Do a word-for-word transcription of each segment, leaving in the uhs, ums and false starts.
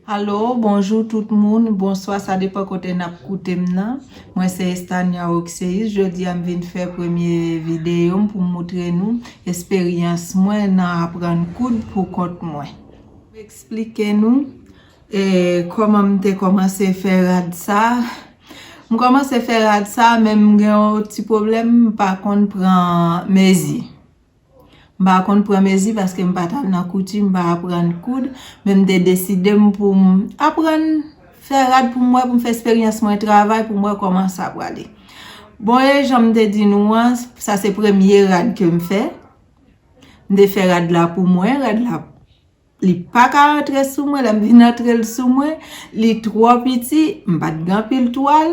Alo, bonjou tout moun, bonswa, sa depan kote n ap koute m nan. Mwen se Estania Oxeus, jodi a m vin fè premye videyo m pou m moutre nou esperyans mwen nan aprann koud pou kont mwen. M eksplike nou e, kòman m te kòmanse fè rad sa. M kòmanse fè rad sa, men m gen yon ti pwoblèm, m pa konn pran mezi. M pa konn pran mezi paske m pa t al nan kouti, m pa aprann koud, men m te deside m pou m aprann fè rad pou m wè, pou m fè esperyans mwen travay, pou m wè kòman sa prale. Bon, e jan m te di nou an, sa se premye rad ke m fè. M te fè rad la pou mwen, rad la, li pa ka antre sou mwen, lè m vin antre l sou mwen, li twò piti, m pa t gen anpil twal,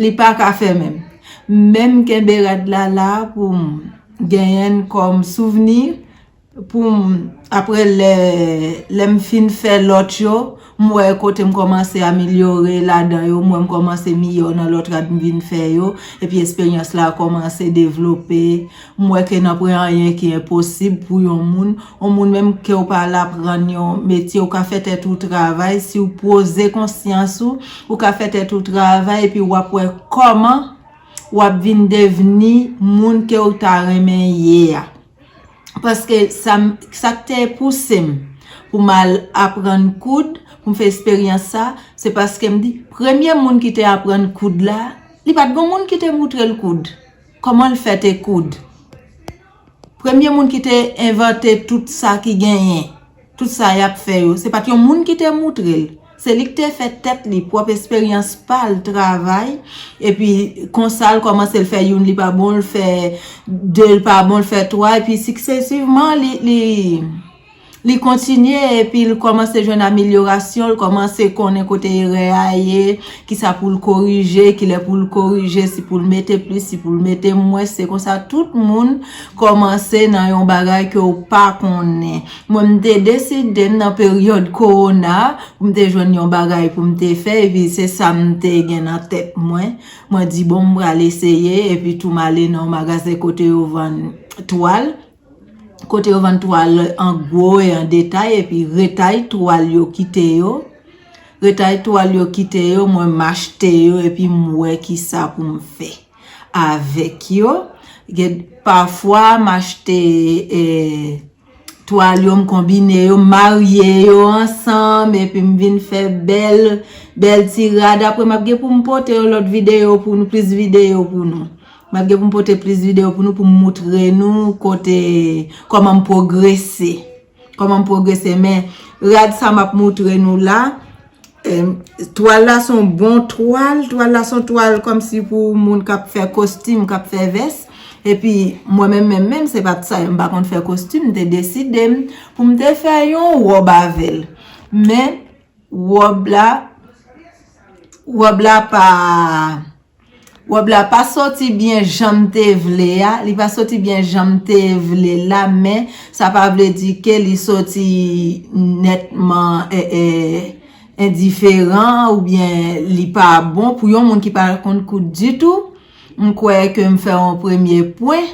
li pa ka fèmen m. Men m kenbe rad la la pou m genyen l kòm souvni, pou m, apre lè, lè m fin fè lòt yo, m wè kote m kòmanse amelyore ladan yo, m wè m kòmanse miyò nan lòt rad m vin fè yo, epi esperyans la kòmanse devlope. M wè ke nan pwen anyen ki enposib pou yon moun. Yon moun menm ke w pa al aprann yon metye, ou ka fè tèt ou travay. Si w poze konsyans ou, ou ka fè tèt ou travay, epi w ap wè kòman w ap vin devni moun ke w ta renmen ye a. Paske sa m, sa k te pouse m pou m al aprann koud, pou m fè esperyans sa, se paske m di, premye moun ki te aprann koud la, li pa t gon moun ki te moutre l koud. Kòman l fè te koud? Premye moun ki te envante tout sa ki genyen, tout sa y ap fè yo, se pa t yon moun ki te moutre l. Se li ki te fè tèt li, pwòp esperyans pa l, travay, epi konsa l kòmanse, l fè youn li pa bon, l fè de l pa bon, l fè twa, epi siksesivman li, li, li kontinye, epi l kòmanse jwenn amelyorasyon, l kòmanse konnen kote erè a ye, kisa pou l korije, kilè pou l korije, si pou l mete plis, si pou l mete mwens. Se konsa tout moun kòmanse nan yon bagay ke w pa konnen. Mwen, m te deside m nan peryòd kowona pou m te jwenn yon bagay pou m te fè, epi se sa m te gen nan tèt mwen. Mwen di, bon, m pral eseye, epi tou m ale nan yon magazen kote yo vann twal, kote yo vann twal an gwo e an detay, epi retay twal yo kite yo. Retay twal yo kite yo, mwen m achte yo, epi m wè kisa pou m fè avèk yo. Gen, pafwa, m achte, e, twal yo, m konbine yo, m marye yo ansanm, epi m vin fè bèl, bèl ti rad. Apre, m ap gen pou m pote yon lòt videyo pou nou, plis videyo pou nou. M ap gen pou m pote plis videyo pou nou, pou m moutre nou kote, kòman m pwogrese. Kòman m pwogrese, men rad sa m ap moutre nou la, em, twal la se yon bon twal, twal la se yon twal kòmsi pou moun k ap fè kostim, k ap fè vès. Epi, mwen menm, menm, menm, se pa t sa, m pa konn fè kostim, m te deside m pou m te fè yon wòb avè l. Men, wòb la, wòb la pa, wòb la pa soti byen jan m te vle a, li pa soti byen jan m te vle la, men sa pa vle di ke li soti nètman, e, e, endiferan oubyen li pa bon pou yon moun ki pa konn koud ditou. M kwè ke m fè yon premye pwen,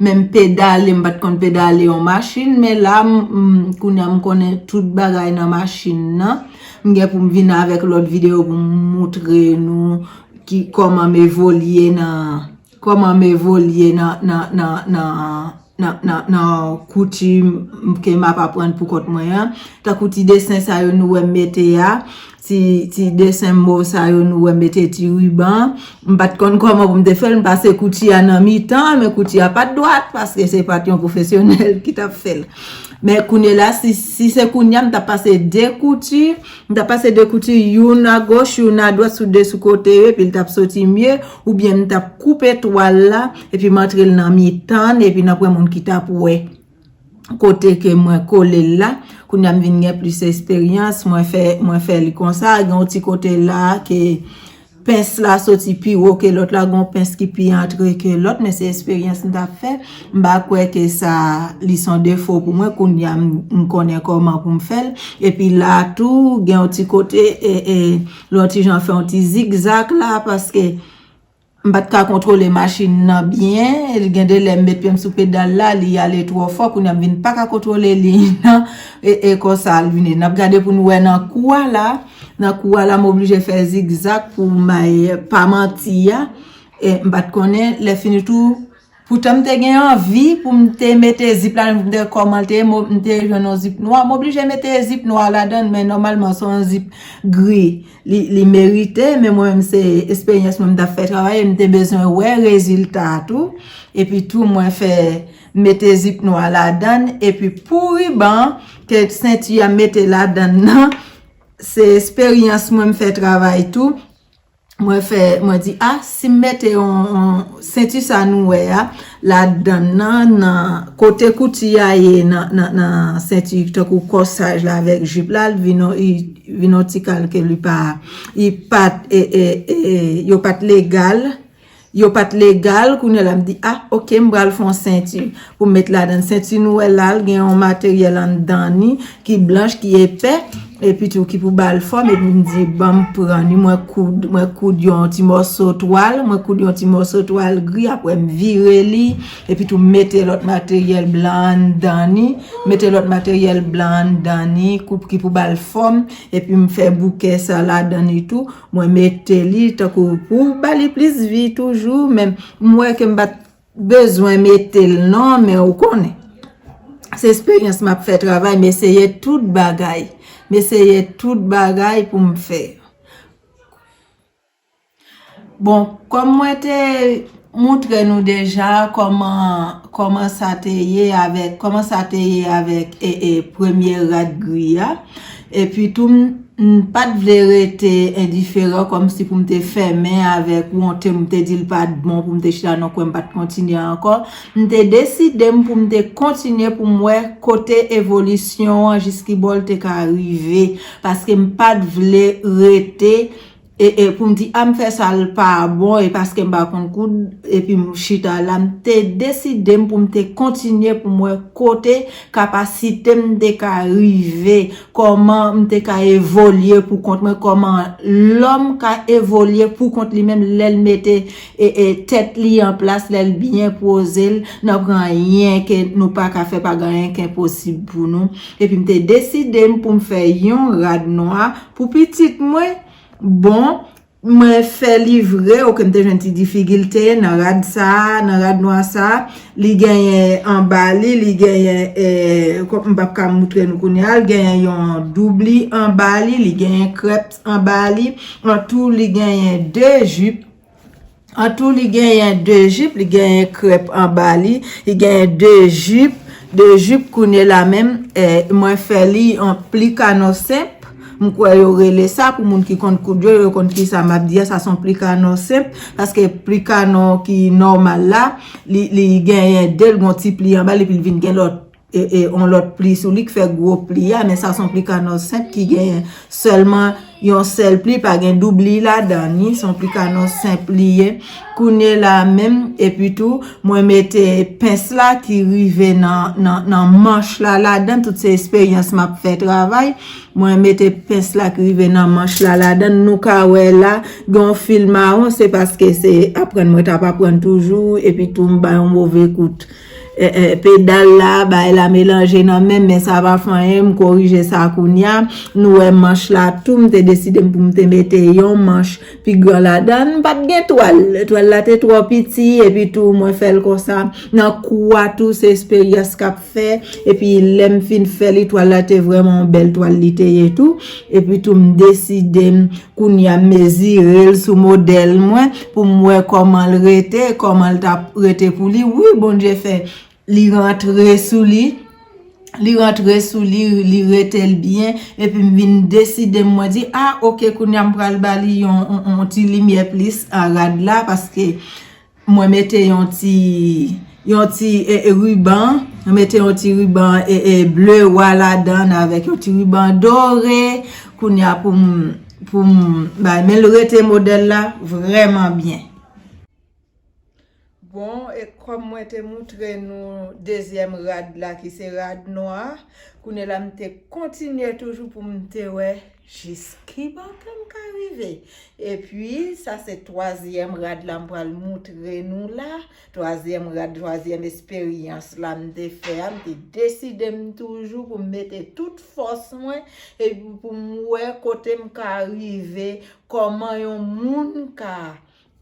men m pedale, m pa t konn pedale yon machin, men la, m, m, kounye a m konnen tout bagay nan machin nan. M gen pou m vin avèk lòt videyo pou m moutre nou ki, kòman m evolye nan, kòman m evolye nan, nan, nan, nan, nan, nan, nan kouti m, ke m ap aprann pou kont mwen an. Tankou ti desen sa yo nou wè m mete a, ti, ti desen mov sa yo nou wè m mete ti riban. M pa t konn kòman pou m te fè l, m pase kouti a nan mitan, men kouti a pa t dwat, paske se pa t yon pwofesyonèl ki t ap fè l. Men kounye la, si, si se kounye a, m t ap pase de kouti, m t ap pase de kouti, youn agoch, youn adwat, sou de sou kote yo, epi l t ap soti mye, oubyen m t ap koupe twal la, epi m antre l nan mitan l, epi n ap wè moun ki t ap wè kote ke mwen kole l la. Kounye a m vin gen plis esperyans, mwen fè, mwen fè li konsa, gen yon ti kote la ke pens la soti pi wo ke lòt la, gen yon pens ki pi antre ke lòt, men se esperyans m t ap fè. M pa kwè ke sa, li se yon defo pou mwen, kounye a m, m konnen kòman pou m fè l. Epi la tou, gen yon ti kote, e, e, lè yon ti jan fè yon ti zigzag la, paske M pa t ka kontwole machin nan byen, gen de lè m met pye m sou pedal la, li ale twò fò, kounye a m vin pa ka kontwole li nan, e, e konsa l vini. N ap gade pou n wè nan kou a la, nan kou a la m oblije fè zigzag pou may pa manti a, e m pa t konnen, lè fini tou, poutan m te gen anvi pou m te mete zip la, pou m te kòman l te ye, m te jwenn yon zip nwa, m oblije mete zip nwa ladan, men nòmalman se yon zip gri. Li, li merite, men mwen menm se esperyans mwen m t ap fè travay, e m te bezwen wè rezilta a tou. Epi tou mwen fè mete zip nwa ladan, epi pou riban ke senti a mete ladan nan, se esperyans mwen m fè travay tou. Mwen fè, mwen di, a, si m mete yon, yon senti sa nou wè a, ladan nan, nan kote kouti a ye nan, nan, nan senti tankou kòsaj la avèk jip la, l vin yon, li vin yon ti kalke, li pa, li pa t, e, e, e, yo pa t legal, yo pa t legal, kounye a la m di, a, oke, m pral fè yon senti pou m met ladan. Senti nou wè la, l gen yon materyèl anndan li ki blanch, ki epè, epi tou ki pou ba l fòm, epi m di, ban m pran li, mwen koud, mwen koud yon ti mòso twal, mwen koud yon ti mòso twal gri, apre m vire li, epi tou m mete lòt materyèl blan anndan li, mete lòt materyèl blan anndan li, kou, ki pou ba l fòm, epi m fè bouke sa ladan li tou, mwen mete li tankou pou ba li plis vi toujou, men m wè ke m pa t bezwen mete l non, men ou konnen. Se esperyans m ap fè travay, m eseye tout bagay. M eseye tout bagay pou m fè. Bon, kòm mwen te moutre nou deja kòman, kòman sa te ye avèk, kòman sa te ye avèk, e, e, premye rad gri a. Epi tou, m, m pa t vle rete endiferan, kòmsi pou m te fèmen avèk wonte, m te di l pa t bon pou m te chita nan kwen, m pa t kontinye ankò. M te deside m pou m te kontinye pou m wè kote evolisyon an, jiskibò l te ka rive. Paske m pa t vle rete e, e pou m di, a, m fè sa, l pa bon, e paske m pa konn koud, epi m chita la, m te deside m pou m te kontinye pou m wè kote kapasite m te ka rive, kòman m te ka evolye pou kont mwen, kòman lòm ka evolye pou kont li menm lè l mete, e, e, tèt li an plas, lè l byen poze l, nan pran anyen ke nou pa ka fè, pa gen anyen ki enposib pou nou. Epi m te deside m pou m fè yon rad nwa pou pitit mwen. Bon, mwen fè li vre, oke, m te jwenn ti difikilte nan rad sa a, nan rad nwa sa a. Li genyen anba li, li genyen, eh, m p ap ka moutre nou kounye a, li genyen yon doubli anba li, li genyen krèp anba li. Antou, li genyen de jip. Antou, li genyen de jip, li genyen krèp anba li, li genyen de jip, de jip kounye la menm, eh, mwen fè li an plikano senp. M kwè yo rele sa, pou moun ki konn koud yo, yo konn kisa m ap di a, sa se yon plikano senp, paske plikano ki nòmal la, li, li genyen de, l gon ti pli anba l, epi l vin gen lòt, e, e, on lòt pli sou li k fè gwo pli a, men sa se yon plikano senp ki genyen sèlman yon sèl pli, pa gen doubli ladan li, se yon plikano senp li ye. Kounye la menm, epi tou, mwen mete pens la ki rive nan, nan, nan manch la ladan, tout se esperyans m ap fè travay. Mwen mete pens la ki rive nan manch la ladan. Nou ka wè la, gen yon fil mawon, se paske se aprann mwen t ap aprann toujou, epi tou m bay yon move kout, eh, eh, pedal la, bay la melanje nan men m, men sa pa fè anyen, m korije sa kounye a. Nou wè manch la tou, m te deside m pou m te mete yon manch pi gran ladan. M pa t gen twal, twal la te twò piti, epi tou mwen fè l konsa. Nan kou a tou, se esperyans k ap fè. Epi lè m fin fè li, twal la te vrèman yon bèl twal li te ye tou. Epi tou m deside m kounye a mezire l sou modèl mwen pou m wè kòman l rete, kòman l t ap rete pou li. Wi, Bondye fè li rantre sou li. Li rantre sou li, li rete l byen. Epi m vin deside m, mwen di, a, oke, kounye a m pral ba li yon, yon, yon ti limyè plis a rad la, paske mwen mete yon ti, yon ti, e, e, riban. Mwen mete yon ti riban, e, e, ble wa ladan avèk yon ti riban dore. Kounye a pou m, pou m bay, men l rete modèl la vrèman byen. Bon, e kòm mwen te moutre nou dezyèm rad la ki se rad nwa, kounye la m te kontinye toujou pou m te wè jis ki bò ke m ka rive. Epi, sa se twazyèm rad la m pral moutre nou la. Twazyèm rad, twazyèm esperyans la m te fè a, m te deside m toujou pou m mete tout fòs mwen epi pou m wè kote m ka rive, kòman yon moun ka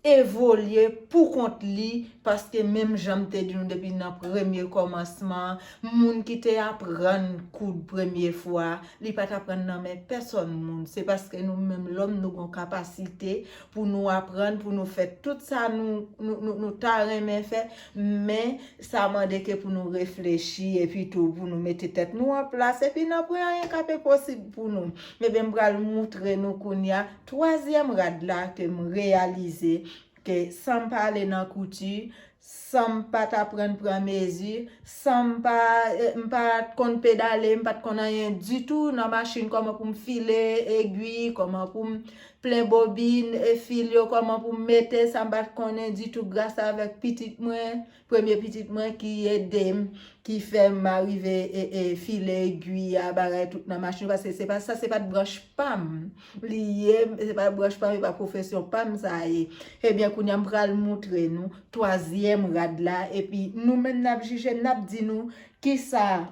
evolye pou kont li, paske menm jan m te di nou depi nan premye kòmansman, moun ki te aprann koud premye fwa, li pa t aprann nan men pèsòn moun. Se paske nou menm lòm nou gon kapasite pou nou aprann, pou nou fè tout sa nou, nou, nou, nou ta renmen fè, men sa mande ke pou nou reflechi epi tou pou nou mete tèt nou an plas epi n ap wè anyen k ap enposib pou nou. Ebyen, m pral moutre nou kounye a twazyèm rad la ke m reyalize ke san m pa ale nan kouti, san m pa t aprann pran mezi, san m pa, eh, m pa t konn pedale, m pa t konn anyen ditou nan machin, kòman pou m file egwi, kòman pou m plen bobin e fil yo, kòman pou m mete sa m pa t konnen ditou gras avèk pitit mwen, premye pitit mwen ki ede m, ki fè m arive e, e file egwi a, bagay tout nan machin, paske se pa sa, se pa t branch pa m li ye, se pa branch pa m, se pa pwofesyon pa m sa ye. Ebyen, kounye a m pral moutre nou twazyèm rad la, epi nou menm n ap jije, n ap di nou kisa,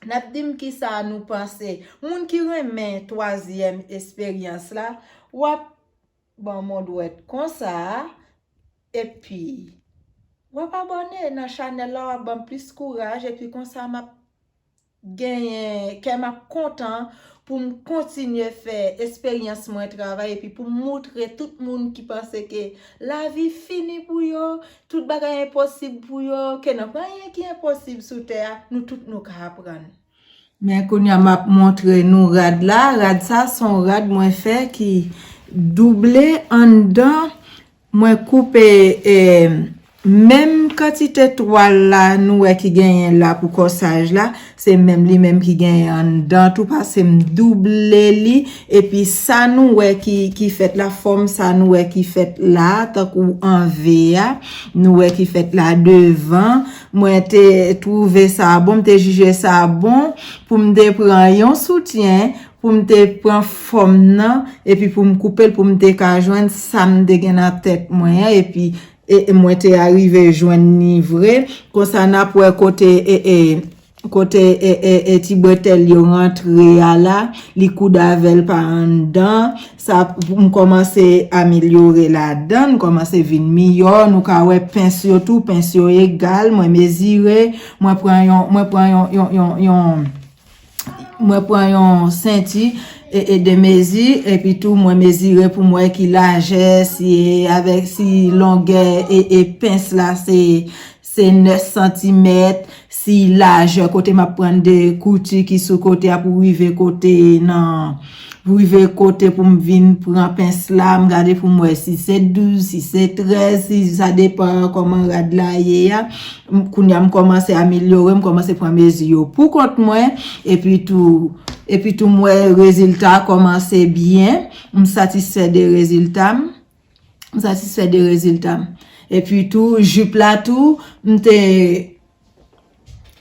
n ap di m kisa nou panse. Moun ki renmen twazyèm esperyans la, w ap ban m yon dwèt konsa, epi w ap abòne nan chanèl la, w ap ban m plis kouraj, epi konsa m ap genyen, kè m ap kontan pou m kontinye fè esperyans mwen travay, epi pou m moutre tout moun ki panse ke lavi fini pou yo, tout bagay enposib pou yo, ke nan pa anyen ki enposib sou tè a, nou tout nou ka aprann. Men kounye a m ap montre nou rad la. Rad sa se yon rad mwen fè ki double anndan. Mwen koupe, eh, menm kantite twal la nou wè ki genyen la pou kòsaj la, se menm li menm ki genyen anndan tou, paske m double li. Epi sa nou wè ki, ki fèt la, fòm sa nou wè ki fèt la, tankou an V a, nou wè ki fèt la devan. Mwen te twouve sa bon, m te jije sa bon pou m te pran yon soutyen, pou m te pran fòm nan, epi pou m koupe l, pou m te ka jwenn sa m te gen nan tèt mwen an, epi, e, e mwen te arive jwenn li vre. Konsa, n ap wè kote, e, e, kote, e, e, e, ti bretèl yo rantre a la, li koud avè l pa anndan. Sa, m kòmanse amelyore ladan, m kòmanse vin miyò. Nou ka wè pens yo tou, pens yo egal, mwen mezire, mwen pran yon, mwen pran yon, yon, yon, yon, mwen pran yon senti e, e de mezi, epi tou mwen mezire pou m wè ki lajè, si avèk, si longè e, e pens la se, se nèf santimèt, si lajè kote m ap pran de kouti ki sou kote a pou rive kote nan, pou rive kote pou m vin pran pens la, m gade pou m wè si se douz, si se trèz, si sa depan kòman rad la ye a. M, kounye a m kòmanse amelyore, m kòmanse pran mezi yo pou kont mwen, epi tou, epi tou m wè rezilta a kòmanse byen, m satisfè de rezilta m, m satisfè de rezilta m. Epi tou, jip la tou, m te,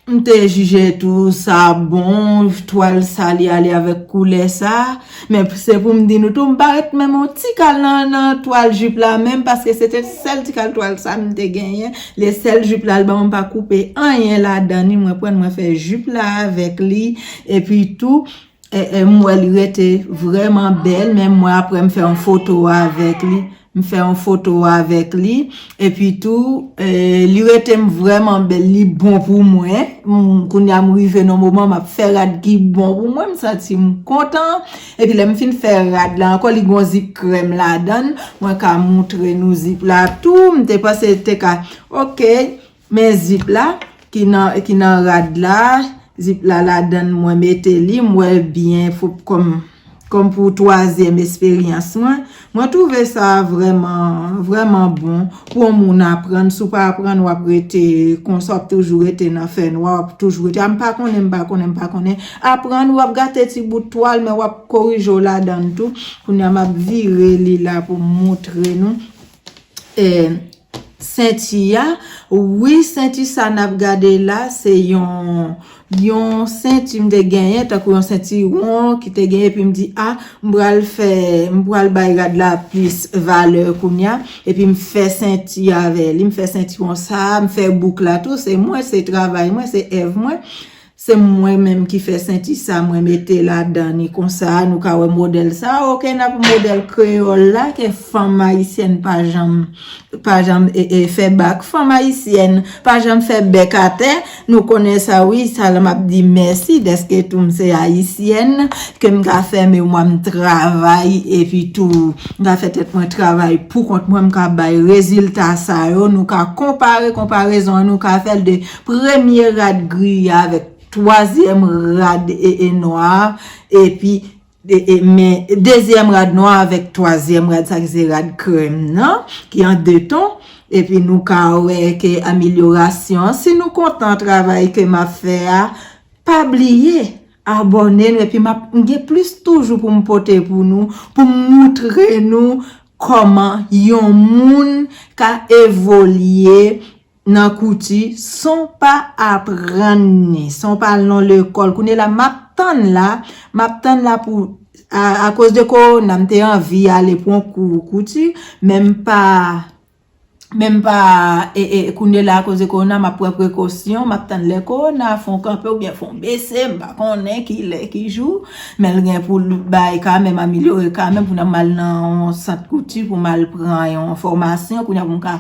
m te jije tou sa bon, twal sa li ale avèk koulè sa, men se pou m di nou tou, m pa ret menm yon ti kal nan, nan twal jip la menm, paske se te sèl ti kal twal sa m te genyen. Le sèl jip la, l ban mwen pa koupe anyen ladan ni, mwen pran l, mwen fè jip la avèk li, epi tou, e, e, m wè li rete vrèman bèl, men mwen apre m fè yon foto avèk li. M fè yon foto avèk li. Epi tou, e, li rete m vrèman bèl, li bon pou mwen. M, kounye a m rive nan moman m ap fè rad ki bon pou mwen, m santi m kontan. Epi lè m fin fè rad la ankò, li gon zip krèm ladan l. Mwen ka moutre nou zip la tou. M te panse te ka, oke, men zip la ki nan, ki nan rad la, zip la ladan l, mwen mete li, m wè byen, fo, kòm, kòm pou twazyèm esperyans mwen. Mwen twouve sa vrèman, vrèman bon pou yon moun aprann. Si w pa aprann, w ap rete konsa, w ap toujou rete nan fènwa, w ap toujou rete, a, m pa konnen, m pa konnen, m pa konnen. Aprann, w ap gate ti bout twal, men w ap korije w ladan l tou. Kounye a, m ap vire li la pou m moutre nou. E, Senti a, wi, senti sa n ap gade la, se yon yon senti m te genyen, tankou yon sentiwon ki te genyen, epi m di, a, m pral fè, m pral bay rad la plis valè kounye a, epi m fè senti avè li, m fè sentiwon sa, m fè bouk la tou, se mwen, se travay mwen, se èv mwen, se mwen menm ki fè senti sa, mwen mete ladan li konsa, nou ka wè modèl sa, oke, n ap modèl kreyòl la, ke fanm ayisyèn pa janm pa janm e, e, fè bak fanm ayisyèn, pa janm fè bèk atè. Nou konnen sa wi, sa la m ap di mèsi dèske tou m se ayisyèn, ke m ka fè memwa m travay, epi tou m ka fè tèt mwen travay pou kont mwen, m ka bay rezilta sa yo, nou ka konpare, konparezon an nou ka fè l de premye rad griye avèk twazyèm rad e, e nwa, epi e, e, men dezyèm rad nwa avèk twazyèm rad sa ki se rad krèm nan, ki an de ton, epi nou ka wè ke amelyorasyon, si nou kontan travay ke m ap fè a, pa bliye abòne nou, epi m ap m gen plis toujou pou m pote pou nou, pou m moutre nou kòman yon moun ka evolye nan kouti san w pa aprann li, san w pa al nan lekòl. Kounye la m ap tann la, m ap tann la pou a, akoz de kowona m te anvi ale pran kou kouti, men m pa men m pa e, e, kounye la akoz de kowona m ap pran prekosyon, m ap tann lè kowona fon kanpe oubyen fon bese, m pa konnen ki lè ki jou, men l gen pou l bay kanmenm, amelyore kanmenm pou n ap mal nan yon sant kouti pou m al pran yon fòmasyon, kounye a pou m ka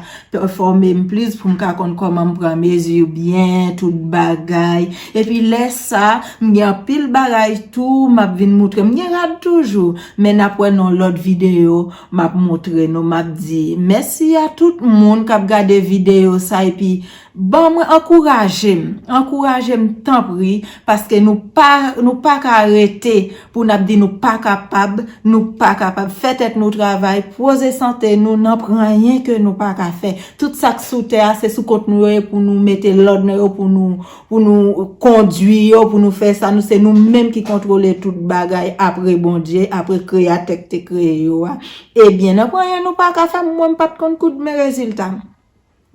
fòme m plis pou m ka konn kòman m pran mezi byen, tout bagay. Epi lè sa, m gen anpil bagay tou m ap vin moutre. M gen rad toujou, men n ap wè nan lòt videyo, m ap moutre nou, m ap di mèsi a tout moun k ap gade videyo sa, epi ban mwen, ankouraje m, ankouraje m tanpri, paske nou pa, nou pa ka rete pou n ap di nou pa kapab, nou pa kapab. Fè tèt nou travay, poze sante nou, n ap anyen ke nou pa ka fè. Tout sa k sou tè a, se sou kont nou yo ye pou nou mete lòd nan yo, pou nou, pou nou kondwi yo, pou nou fè sa. Nou, se nou menm ki kontwole tout bagay apre Bondye, apre Kreyatè k te kreye yo a. Ebyen, n ap anyen nou pa ka fè, mwen m pa t konn kout men rezilta.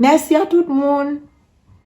Mèsi a tout moun.